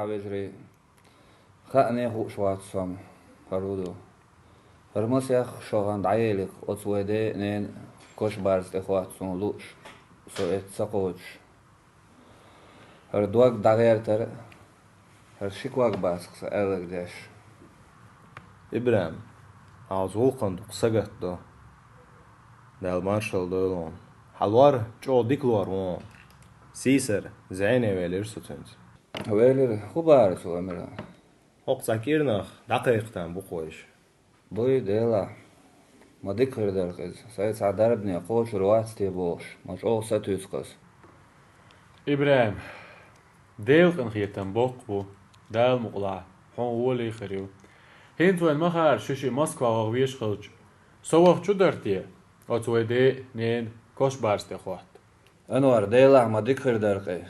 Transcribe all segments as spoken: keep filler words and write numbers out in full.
Вежарий, хаане хууш вац со хӀара хӀу ду. ХӀара масех шо гӀан дӀаелира оцу вай ден а, ненан а кошбарза тӀе хӀотта суна лууш, со эцца ца кхочуш. ХӀара дог дӀагӀертар а, хӀара ши ког бац-кх сан аьлларг деш. ИбрахӀим, хьо оцу гӀуллакхана дукха сагатдо. Дала маршалла дойла хьуна. Хьан лор чӀогӀа дика лор ву хьуна. Сийсара, зӀене велира со цуьнца. Велира, хӀун бахара цо, Амиран? ХӀокху цхьа кӀирнах дӀакхайкхийтина бу-кх вайша. Буй, Делахь, ма дика хир дара-кх иза. Сайн цхьа дарбане кхочур вац те бохуш, ма чӀогӀа сатуьйсу-кх аса. ИбрахӀим, Делан къинхетам боккха бу, Дала мукъалахь, хьуна гӀоли хир ю. ХӀинца вайна ма хаьара, шу шиъ Москва ваха везаш хилча, со ваха чу дара те оцу вай ден а, ненан а кошбарза тӀе хӀотта? Анвар, Делахь, ма дика хир дара-кх и.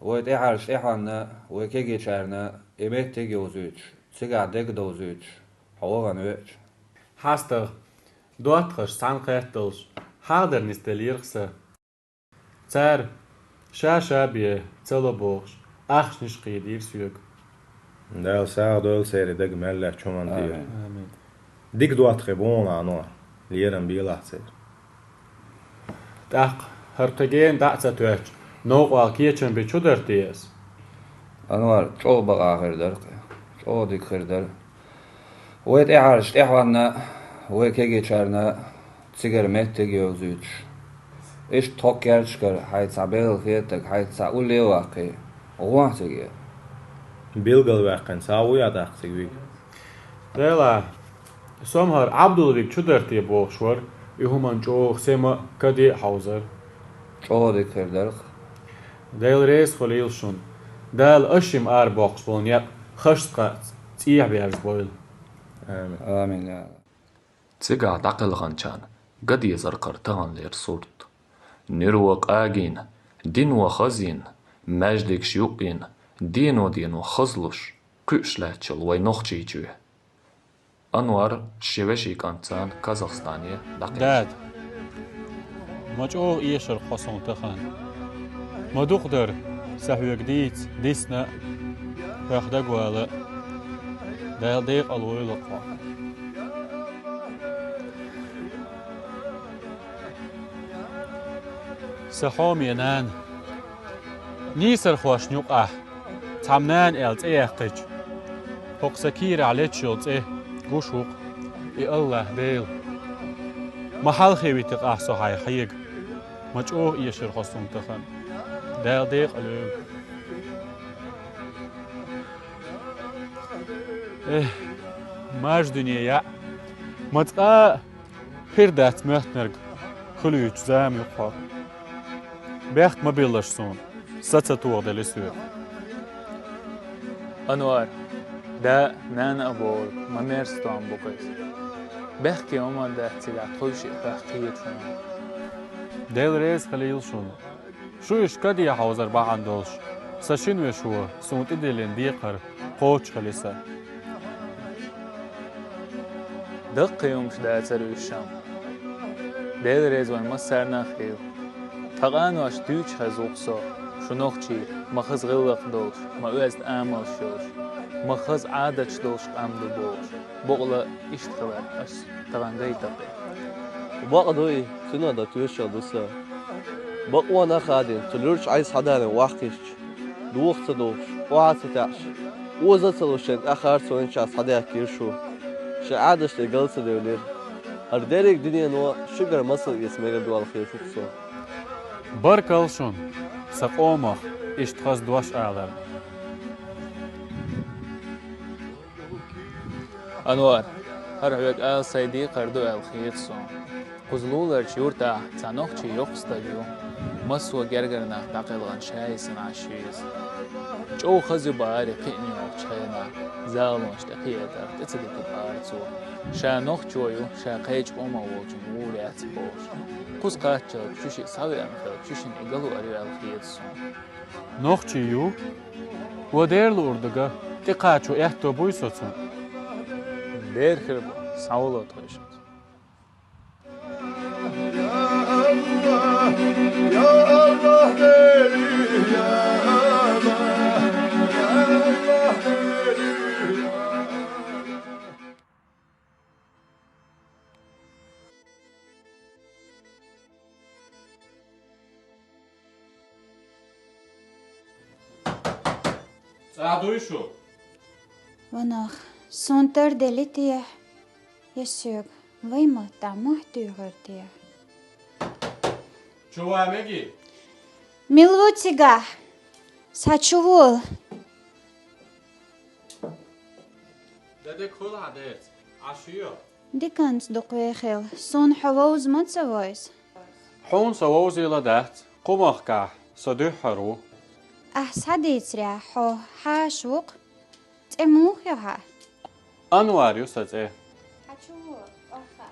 Вай тӀаьхьарчу тӀаьхьенна, вай кегийчарна и меттиг а йовзуьйтуш, цигахь дерг а довзуьйтуш, хьо вахана веача. ХьастагӀа, доттагӀашца цхьаьнакхетталаш, хьаладар нисделлера-кх сан. Цара, ша-ша бен ца ло бохуш, ахчанаш кхийдийра соьга. Дала сагӀа дойла церан даг мел лаьттачу хӀуманна тӀера. Амин. Амин. Дика доттагӀий бу хьуна, Анвар, лерам белахь церан. ТӀаккха, хӀара кхин гена дӀа а ца тоьттуш, новкъахь кечам бен чу дара те аса? Анвар, чӀогӀа бакъахьа хир дара-кх и, чӀогӀа дика хир дара. Вай тӀаьхьарчу тӀаьхьенна, вай кегийчарна цигара меттиг а йовзуьйтуш. Иштта тхо керташкара хьайца цхьа белла хетаг, хьайца цхьа улле а ваккхий, гӀо хьо цига. Билгалваьккхина сагӀа вуй хьо тӀаккха цига вига? Делахь, со-м хӀара Ӏабдул вига чу дара те бохуш вара, и хӀуманна чӀогӀа сема а, каде а хьовзара. ЧӀогӀа дика хир дара-кх. Дела реза хуьлийла шуна. Дала аш-м арабоккхуш болу некъ хашца кхаъца цӀехьа берза бойла. Амин. Амин, я АллахӀ. Цигахь дӀакхелхинчарна ган дезара-кх хӀара таханлера сурт. Нуьро къагийна, дино хазйина, маьждигаш юкъйина, дено-дено хазлуш, кхуьуш лаьтташ йолу вай Нохчийчоь. Анвар шен вешин кӀантана Казахстане дӀакхаьчна. Дада, ма чӀогӀа эшара хьо суна тахана. Ма дукха дара сан хьоьга дийца, дисна а, хьоьх дагавала а. Дала декъала войла-кх хьо. Сан хьоме нана, нийсархошна юкъахь цхьамма нана аьлла цӀе яьккхича, хӀокху сан кийрахь леташ йолу цӀе гуш ву-кх и АллахӀ Дела. Ма хьалхе вити-кх ахь со хьайх хьега, ма чӀогӀа эшара хьо суна тахана. Дала декъала войла. Эх, маржа дуьне яӀ, ма цкъа а хир дац моьттинарг хуьлуьйтуш зама ю-кх хьо. Бехк ма биллалаш суна, са ца тохаделла соьга. Анвар, да а, нана а бохург ма мерза стом бу-кх иза. Бехке хӀума дац цигахь тхойшиъ хьоьх кхеташ хӀума. Дела реза хуьлийла шуна. Шу иштта каде хьовзар бахьана долуш, сан шина вешо суна тӀедиллина декхар кхочушхили сан. Даккхий хӀумаш дацара уьш-м. Дела реза вайн массарна а хуьлийла. Тхан къаноша дуьйцуш хезна-кх со, шу нохчий ма хаза гӀиллакх долуш, ма оьзда амалш йолуш, ма хаза Ӏадаташ долуш къам ду бохуш. Бакъала иштта хилар ас тахана гайта-кх. Бакъ ду и, цуьнан дан тоьшалла ду сан. Бакъонах а хадийна, цу луьрачу Ӏай схьадарна охьакхуьссуш, доха ца дохуш, охьа ца таьӀаш, оза а ца луш шайн тӀаьххьара цу хӀуманна чохь схьадаьхкира шу. Шайн Ӏадаташ тӀе гал ца девлира. ХӀара дерриг а дуьнено шуьгара масал эца мегар ду аьлла хеташ ву-кх со. Баркалла шуна, сан къомах, иштта хаза дош аларна. Анвар, хӀара хьоьга ала сайн декхар ду аьлла хета суна. Кхуза луларчу юьртахь цхьа нохчи йоккха стаг ю. Массо а гергара нах дӀакхелхина ша йисина Ӏаш ю иза. ЧӀогӀа хаза ю бахара кхиъна йолчу хенахь, залонаш тӀе кхиэйтарх тӀе ца дитина бахара цо. Ша нохчо ю, ша кхечу къомах волчунна гӀур яц бохуш. Кхуза кхаччалц шу шиъ схьавеана хилча, шу шина и гало эр ю аьлла хета суна. Нохчи ю? Ван дера луур дага, тӀекхачо аьтто буй со цунна? Дера хир бу, схьавало тхойшинца. ДӀадуй шу. Ванах, сун тар дели тех, я соьга вай маттахь мохь туьйхира тех. Чу ван меги? Мила ву цигахь? Схьа чу вола. Де дерг хуьлу хьан, Дец? Ӏаш ю? Диканца дукха вехила, суна хьо вовза ма ца войза. Хьуна со вовзийла дац, кху махкахь со дуьххьара ву. Ахьа схьадийцарехь, хьо хьаша ву-кх. ЦӀе муха ю хьан? Анвар ю сан цӀе. Хьан чу ву, охьа.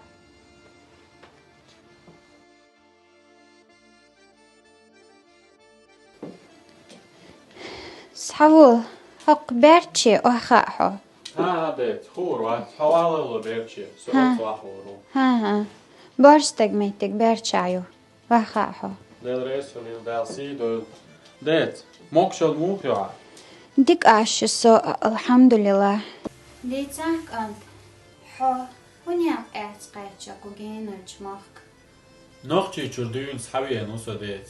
Схьавола, хӀокху баьрчче охьахаа хьо. ХӀан-хӀа, Дец, хуур вац, хьо валлало баьрчче, со ХӀан. Оццу охьахуур ву. ХӀан-хӀа. Боьрша стаг меттиг баьрчча ю, охьахаа хьо. Дела реза хуьлийла, Дала сий дойла. Дец, могушалла муха ю хьан? Дика Ӏаш ю со, алхьамдулиллахӀ. Дийцахь, кӀант, хьо хӀун яккха аьцна кхаьчна кху генарчу махка? Нохчийчуьра дуьйна схьавеана ву со, Дец.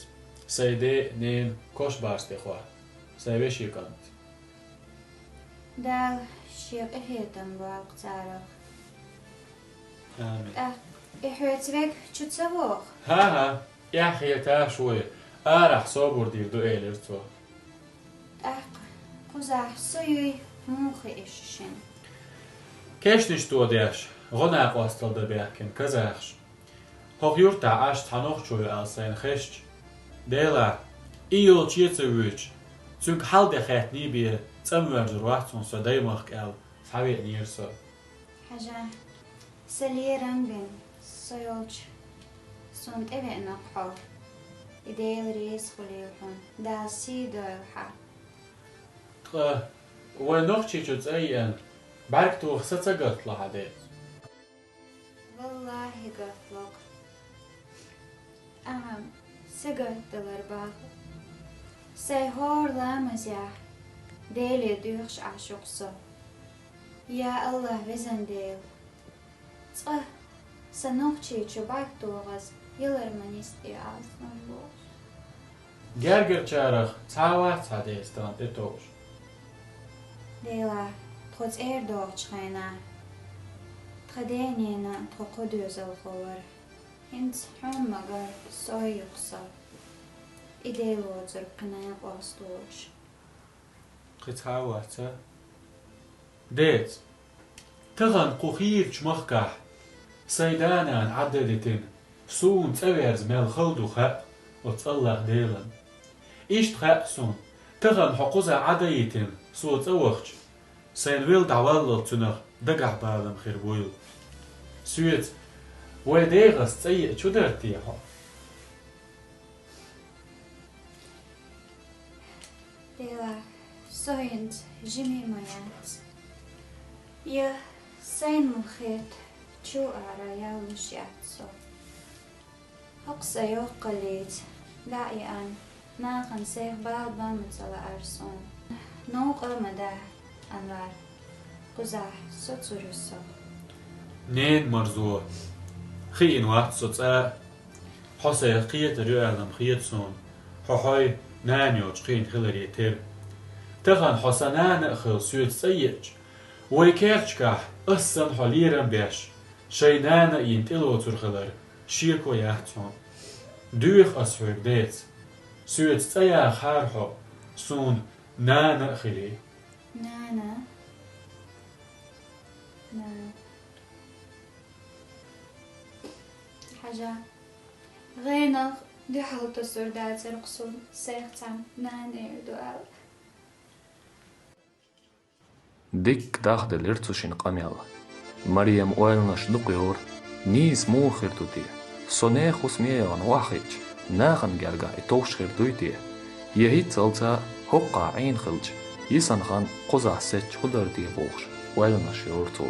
Сайн ден а, ненан а кошбарс тӀе ховш, сайн вешин кӀант. Дала шен къинхетам бойла царах. Амин. ТӀаккха и хьоьца верг чу ца воху? ХӀан-хӀа, эхь хеташ вуй, арахь собар дийр ду, элира цо. ТӀаккха кхузахь со юй, муха хи иша шина? Кешнаш тодеш, гӀо-накъосталла дан баьхкина казахаш. ХӀокху юьртахь Ӏаш цхьа нохчо ю аьлла сайна хезча, Делахь, и йолчу а ца вуьйцуш, цуьнга хьал де хаьттиний бен, цӀанвоьрзур вац хьуна со даймахка аьлла, схьавеанера со. Хьажа, сан лерам бина, со йолчу суна тӀевеана-кх хьо. И Дела реза хуьлийла хьуна, Дала сий дойла хьан. Ткъа вай Нохчийчу цӀа еана, бӀаьрг тоха са ца гатало хьан, Дец? ВаллахӀи, гатало-кх. Ахьа са гатдалар бакъ. Сайн хӀора ламазехь Деле доьхуш Ӏаш ву-кх со. Я АллахӀ, везан Дела! Цкъа сан Нохчийчу бӀаьрг тохаза ялар ма нисде, Ӏазап ма бохуш. Гергарчарах цхьа а вац хьан, Дец, тахана тӀетовжа? Делахь, тхо цӀера догӀучу хенахь тхан ден а, ненан а тхо кхо доьзалхо вара. ХӀинца хьуна ма-гарра, сой ю-кх со. И Дела воцург кхин накъост волуш. Кхин цхьа а вац, а? Дец, тахана кху хийрачу махкахь сайн да-нана Ӏад а дитина, суна цӀа верза мел хала ду хаьа оцу АллахӀ-Делан. Иштта хаьа суна, тахана хьо кхузахь Ӏад а йитина, со цӀа вахча, сайн велла дӀаваллал цуьнах дагахь балам хир вуйла. Соьца вай дегӀаца цӀа еа чу дара те хьо? Делахь, со хӀинца жима ма яц. Я сайна ма хета, чу ара яллуш яц со. ХӀокху сан йоккхаллица дӀа а еана, нахана сайх бала бан ма ца лаьара суна. Новкъа а ма дахь, Анвар, кхузахь соцур ю со. Ненан марзо, хиъна вац со цкъа а. Хьо сайх кхетар ю аьлла-м хета суна, хьо хьой нана йоцуш кхиъна хиларе терра. Тахана хьо сан нана а хилла соьца цӀа еача, вай керташкахь ас санна хьо лерам беш, шайн нана а йина тӀелоцур хилар шеко яц хьуна. Доьху ас хьоьга, Дец. Соьца цӀа яхахьара хьо, суна нана а хилий. Нана? Нана. Хьажа, гӀенах дуьхьал тосур дацара-кх суна, сайх цхьамма нана эр ду аьлла. Дикка дахделира цу шина къамел. Марема ойланаш дукха йора. Нийса муха хир ду те? Со нехан хӀусаме яхана охьахиъча, нахана гергахь и товш хир дуй те? Я хӀинццалц а хӀокхахь Ӏийна хилча, йисана хан кхузахь сецча хӀун дара те бохуш, ойланаш йора цо.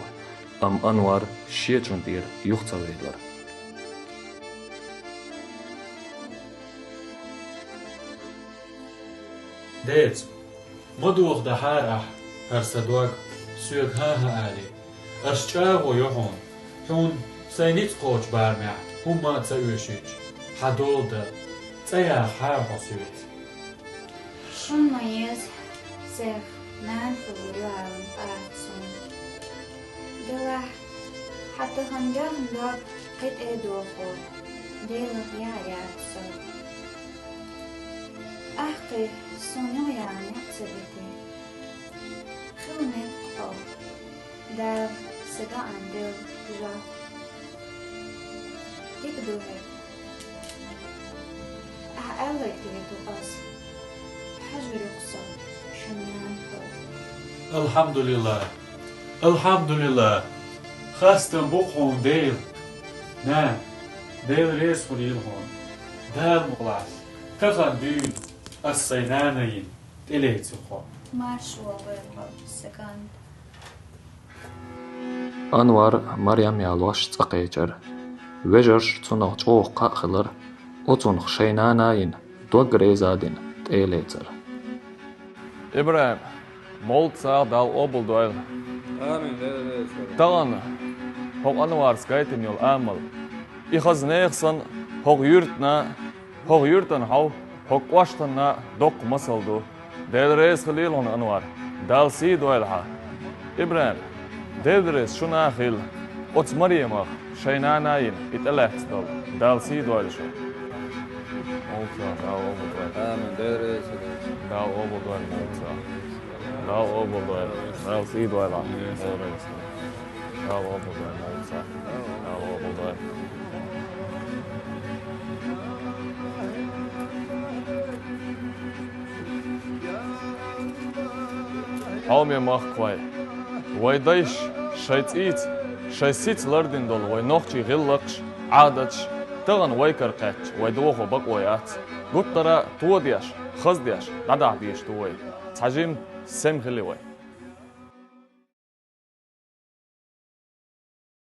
Амма Анвар шечун тӀера юха ца велира. Дец, ма дохадахьара ахь хӀара сан дог, соьга хӀан-хӀа алий. Ас чӀагӀо йо хьуна, хьуна сайн ницкъ кхочу барамехь хӀумма а ца оьшуьйтуш, хьан дола дан, цӀа яхахьара хьо соьца. Шуна ма еза сайх Нана хилар юкъе алан къаьстта сона. Делахь, хьан тахана даьхна дог кхин тӀе а дохо, Делах яхьар яц со. Ахь кхин сона юкъе яхьа ца дитий. Хила мега хьо. Дала са гаьна делла жоп. Дика ду хьо. Ахь аьлларг дийр ду ас. Хьажар ю-кх со шун нана хилар. Алхьамдулиллахь! Алхьамдулиллахь! Хастам бу-кх хьуна Дела! Нана, Дела реза хуьлийла хьуна. Дала мукъ лахь, тахана дуьйна ас сайн нана йина тӀелецира хьо. Марша вогӀийла хьо, са кӀант. Анвар, Марем ялош цӀа кхечар. Вежарша цунах чӀогӀа кхаъ хилар, оцунах шайн нана йина, дог реза дина, тӀелецар. ИбрахӀим, моллагӀа сагӀа, Дала къобалдойла. Амин, Дела реза хуьлда. Тахана хӀокху Анварца гайтина йолу амал, и хаза нехан санна, хӀокху юьртана, хӀокху юьртана хьовха, хӀокху кӀоштана доккха масал ду. Дела реза хуьлийла хьуна, Анвар. Дала сий дойла хьан. ИбрахӀим, Дела реза шу нах хилла. Оцу Маремах шайн нана йина и тӀелаьцна долу. Дала сий дойла шу. МоллагӀа сагӀа, Дала къобалдойла. Амин, Дела реза хуьлда. Дала къобалдойла, моллагӀа сагӀа. Дала къобалдойла. Дала сий дойла хьан. Дала къобалдойла, моллагӀа сагӀа. Дала къобалдойла. Хьоме махкахой, вай дайша шайн цӀийца, шайн сица лардина долу вай нохчийн гӀиллакхаш, Ӏадаташ тахана вай кара кхаьчча, вай дохо бакъо яц. Гуттара а тодеш, хаздеш, дӀадахьа дезаш ду вай. Цхьа жима сема хили вай.